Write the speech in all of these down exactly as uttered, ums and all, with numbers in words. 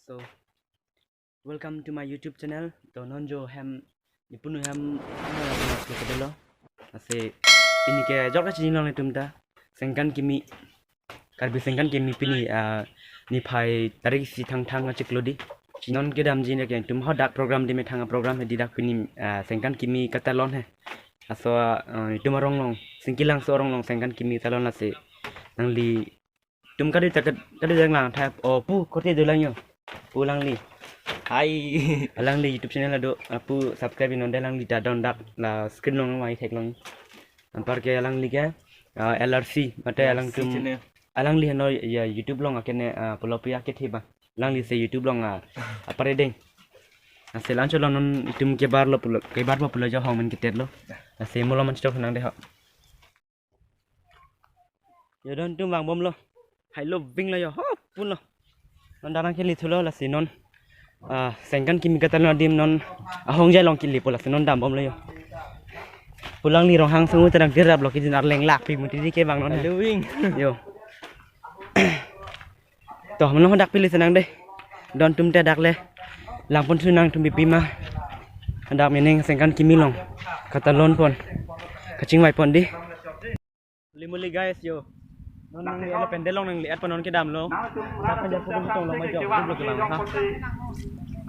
So, welcome to my YouTube channel. To non jo hem, nepunu hem, ano lapu lapu kedolo. Ase, pini ke jok kachini long netum ta. Sengkan Kimi, Karbi Sengkan Kimi pini, ah, niphai tarik isi Thangthang achiklo di. Non kedamji ne ke netum hadak program di methang program hedi dak pini, ah, Sengkan Kimi katalon he. Laso, ah, netum arong long, Singkilangso arong long Sengkan Kimi talon lasi. Nangli tum kadu ta, kadu jang lang tha. Oh, pu, korte dolang yo. Pu alangli. Hai. Alangli YouTube channel ado, ah, pu subscribe non de, alangli ta don dak la screen long mai theklong. Anpar ke alangli ke, ah, L R C, mate L R C alangtum channel. Alangli heno ya YouTube long akene, ah, pulo pu ya kethe ba. Alangli se YouTube long, ah, apar edeng. Ase lancho lo non netum kebar lo pulo, kebar po pulo jo hong men ketet lo. Ase mo lo man chok nang de ho. Yo don tum vangbomlo. Hai lo ving lo yo ho pun lo. Non darang keli thulo lasi non. Ah, Sengkan Kimi katalon adim non. Ahong jai long keli po lasi non dambomlo yo. Pu alangli Ronghang sungu terang dirap lo kijin arleng lak pi muti di ke bang non. Hai lo ving. Yo. To, mano hadak pili senang deh. Don tum te dak le. Langpon sunang tum bipima. Hadak mening Sengkan Kimi long. Katalon pon. Kachingvai pon di. Muli muli guys yo. Non nangli lo pendel long nangli at pon non kedamlo. Dak kan japu kum tong lo majo. Kum lo kelang ha.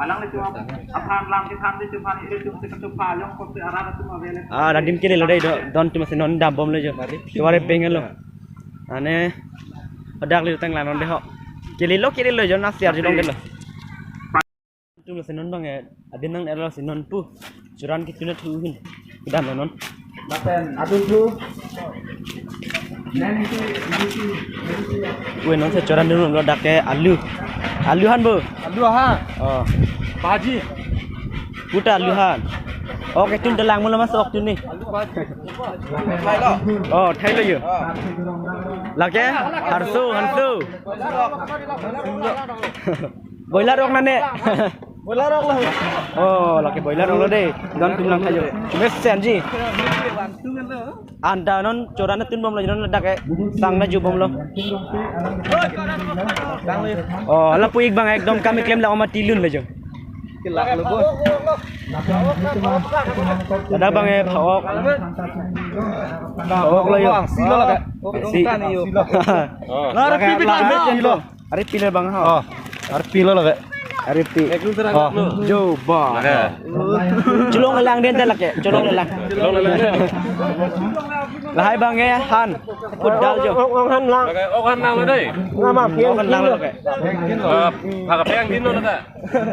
Alang le cuma aphan lang ke than de cuma ini cuma seketup payung kok se arah tu mah bele. Ah, dadim kele lo deh do. Don tum se non dambomlo jo. Tuare pengen lo. Ane hadak le tang lang non deh ho. Kele lo kele lo jo nasiar jodong deh lo. Tum lo se non bang eh, adim nang elo se non pu. Churan ke tuna thu hin. Kedam lo non. Lapen adun thu. Nen isi, isi, isi. Ue non se churan dun lo dak ke alu. Alu han bo. Alu han. Oh. Bhaji. Puta alu han. Oke, tun dalang mula masuk tun ni. Alu bhaji. Oh, thai lo yo. Ah. Lake harso, hanso. Boiler rok nane. Boiler rok lo. Oh, lake boiler rok lo deh. Don tum lang thayo. Mesen ji. Anta non churan tunbomlo non dak eh. Sang na jubomlo. Oh, lapu ik bang ekdom kami klem la oma tilun lo jo. Kelak lo bo. Ada bang eh phak-ok. Phak-ok lo yo. Silo lake. Si. Silo. Lake arpi lo. Arpi lo bang ha. Oh, arpi lo lake. Arpi. Ek lu terang Oh, lo. Jo ba. Lake. Chulong lang den ta lake. Chulong lang. Chulong lang. Lahai bang eh han. Put dal jo. Ong, ong han lang. Lake, ong han lang lo deh. Nama Oh, han lang lo ke. Eh, phak peng din lo lake.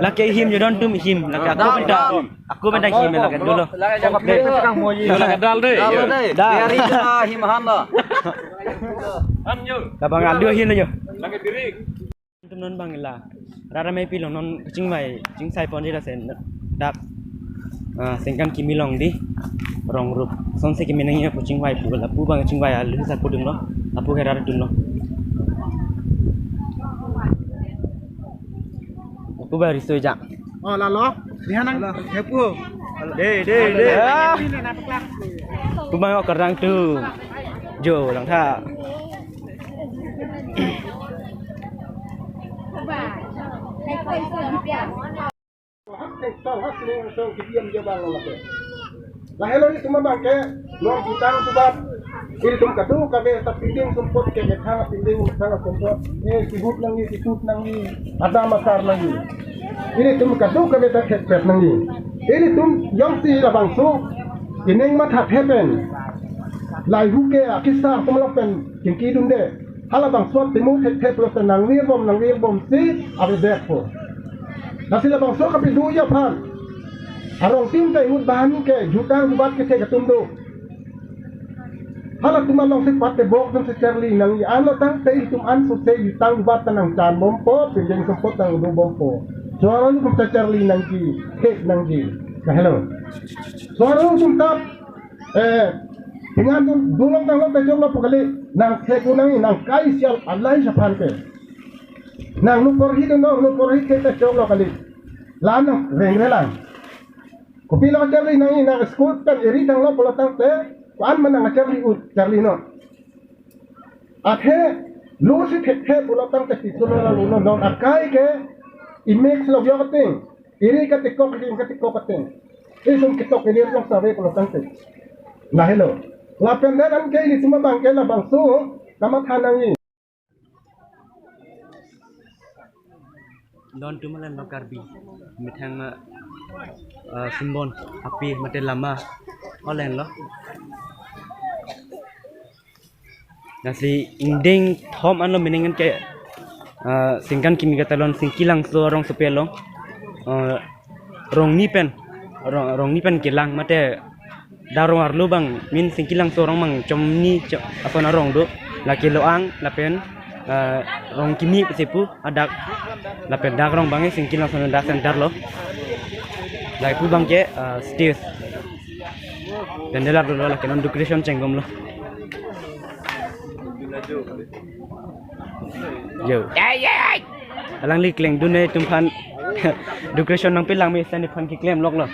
Lake him jo don tum him. Lake aku Dal, benda. dal. Aku benda him lake dolo. Lake jam Oke. Dal deh. Dal deh. Dal. Dari jana him han lo. Han jo. Tabang alu him jo. Lake diri. Tum non bang la. Rara mai pilong non kachingvai, chingsai pon jira sen. Dak. Ah, Sengkan Kimi long di. Rong rup. Son se kimi nangji pu chingvai pu la pu bang chingvai alu sa pudun lo. Apu ke rara dun lo. Apu ba risoi ja. Oh, lalo. Dihanang hepu. Deh, deh, deh. Ah. Pu bang okarang tu. Jo lang tha. Lahelo ni semua bangke, non jutang subat. Ilitum kadokave ta pinding sumpot ke methang pinding methang sumpot. Eh, sihut nangji, sihut nangji, ada masar nangji. Ilitum kadokave ta khetpet nangji. Ilitum jongsi labangso, ining matha hepen. Laihu ke akisar tum lapen chingki dunde. Halabangso timu thek thek lo te nangvirbom nangvirbom si ave det po. Lasi labangso kapidu aphan. Arong tin ta inut bahan ke jutang jubat ke thek atum do. Halatum along si pat te bok atum si charli nangji anlo tangte itum anso se jutang jubat ta nangchan bompo, pindeng sumpot nangdo bompo. Suara lu kum ta charli nangji, thek nangji. Kahelo. Suara lu kum ta Eh, pingan dun dulong tanglo pejok lo pu kali, nang theku nangji, nang kai sial alai saphan ke. Nang nu porhi dun dong, nu porhi ke pejok lo kali. La nang rengre lang. Kopi lo charli nangji, nang school pen eri tanglo pulo tangte, ko-an ma nang charli ut, charli non. Athe, lo si thek thek pulo tangte pitu lo lalu non, non akai ke, Imek lok yok ating, iri katikok, iri katikok ating. Isum kitok iri long save pulo tangte. Lahelo. Lapen dan an ke ilitum abang ke labangso kamatha nangji. Don atum alanlo Karbi. Methang ma, eh, simbon api mate lama. Alanlo. Lasi ingdeng thom anlo mening an ke, ah, Sengkan kimi katalon Singkilangso arongsopi along, ah, rong ni pen, rong, rong ni pen kelang mate dak rong arlo abang min Singkilangso arong abang chom ni cho-, ason arong do, lake lo-ang lapen, ah, rong kimi pusi pu adak lapen dak rong abang ke Singkilangso dak center lo. Lake pu abang ke, ah, stage. Pandal arlo lo, lake non decoration chengbomlo. Yo. Alangli klengdun atum aphan decoration nangpi lang me, sani aphan keklem loklo.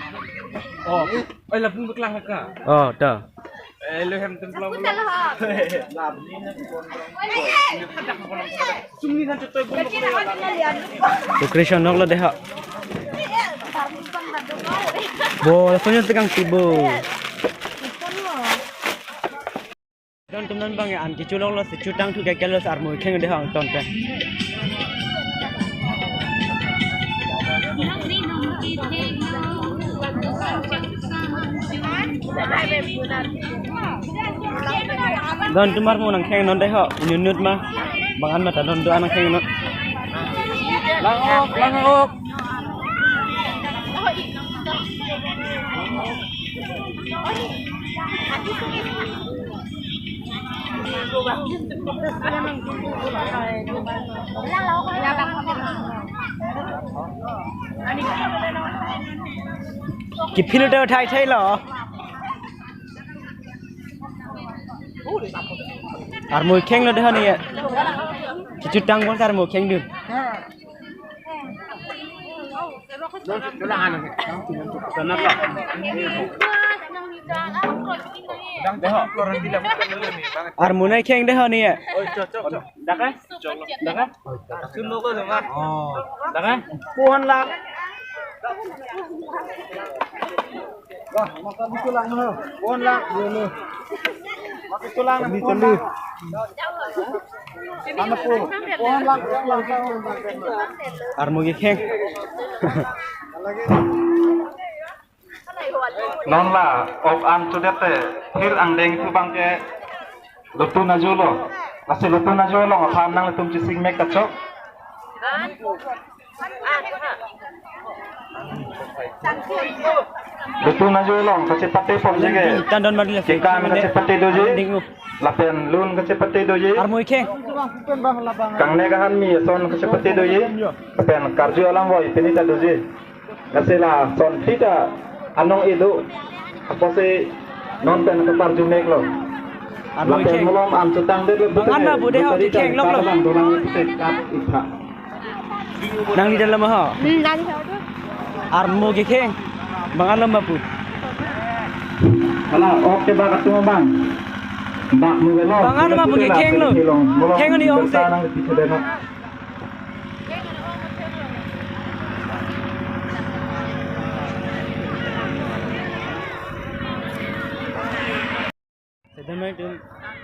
Oh, oi, lapu beklang ka. Oh, to. Eh, lo hem templo. Decoration loklo dei ho. Bo, lapuson tekangsi bo. Don atum non abang an kecho loklo, si chutang thu ke kelo si armu kheng dei ho angton pen. Don atum armu nangkheng non dei ho, inut inut ma. Bang an ma ta don do-an nangkheng non. Lang ok, lang ok. Kephil ta thai thai lo. Armu kheng lo dei ho ni. Kechutang pon armu kheng dun. Armu nangkheng dei ho ni. Dak eh? Dak eh? Sun lo ko dong ah. Oh. Dak eh? Pohon lang. Wah, maka bisulang ho. Pohon lang. Iya, lo. Maka bisulang. Kami pohon telu. Lang. Ano po? Pohon lang, pohon lang. Armu kekheng. Non la, ok an chudet te, phir angdeng thu abang ke, lutun ajo lo. Lasi lutun ajo along aphan nanglitum chesing mek kachok. Lutun ajo along kachepate ponji ke. Tan don marli lasi. Kekan kachepate doji. Ding u. Lapen lun kachepate doji. Armu ikheng. Kangne kahan mi ason kachepate doji. Lapen karju alam voi pini ta doji. Lasi lason sita anong idu. Apotsi non pen kaparju mek lo. Armu ikheng. Lapen malom an chutang det lo. Bang an ma bu dei ho, ikheng lok lo. Dolang ipse kap ipha. Nangli dam lo ma ho? Hmm, nangli ho tu. Armu kekheng. Bang an lo ma pu. Hala, ok ke bak atum abang. Bak mu velo. Bang an ma pu kekheng lo. Kheng ni ong se. Nang pithe dena. Sedang main tu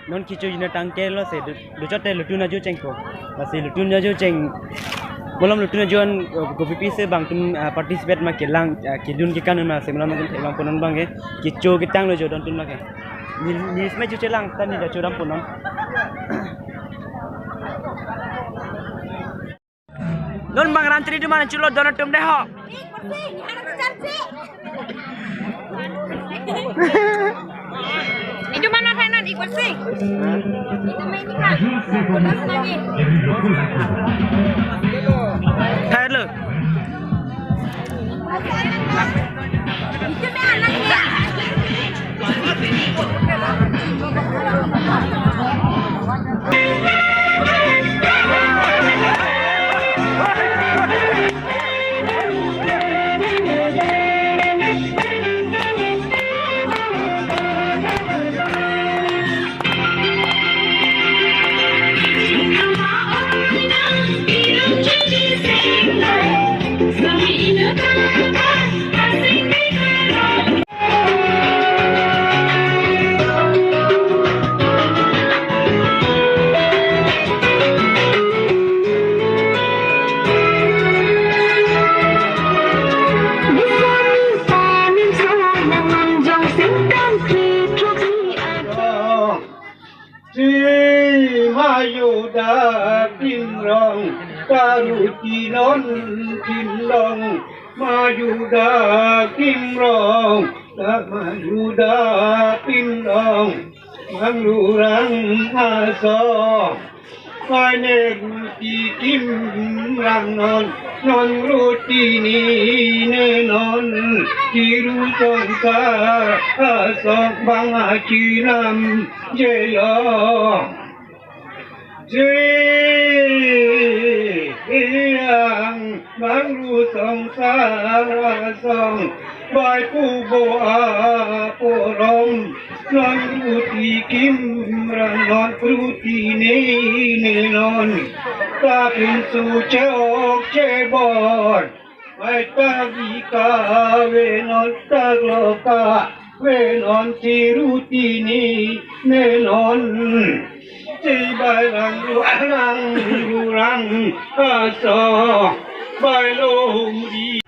non kecho ina tangke lo se du, duchot te lutun ajo chengpo. Lasi lutun ajo cheng. Malom lutun ajo an, eh, kopi pi se bang atum, ah, participate ma kelang, ah, kedun kekan ma se malom atum theklong ponon abang ke. Kecho ketang lo jo don atum ma ke. Ni, ni isme chu chelang ta ni da chodam ponon. Non bang rantri atum an chulo don atum dei ho. Itu mana thainan ikut sih? Itu main ikan. Putus lagi. Thai lo. Itu main anaknya. Juda Kimrong, ta ruti non Kimrong, ma Juda Kimrong, ta ma Juda Kimrong, bang rurang asong. Pai ne ruti Kimrang non, non ruti nine non, chiru song ta asong bang achinam jeyo. Jeyang bang ru song ta asong, bai pu bo aporom, non ruti Kimrang non ruti nine non, ta pinso chok chebor. Bai ta bi kave non, ta lo kave non, chiru tini ne non. Chibai rang ru rang ru rang asong, bai lo humri.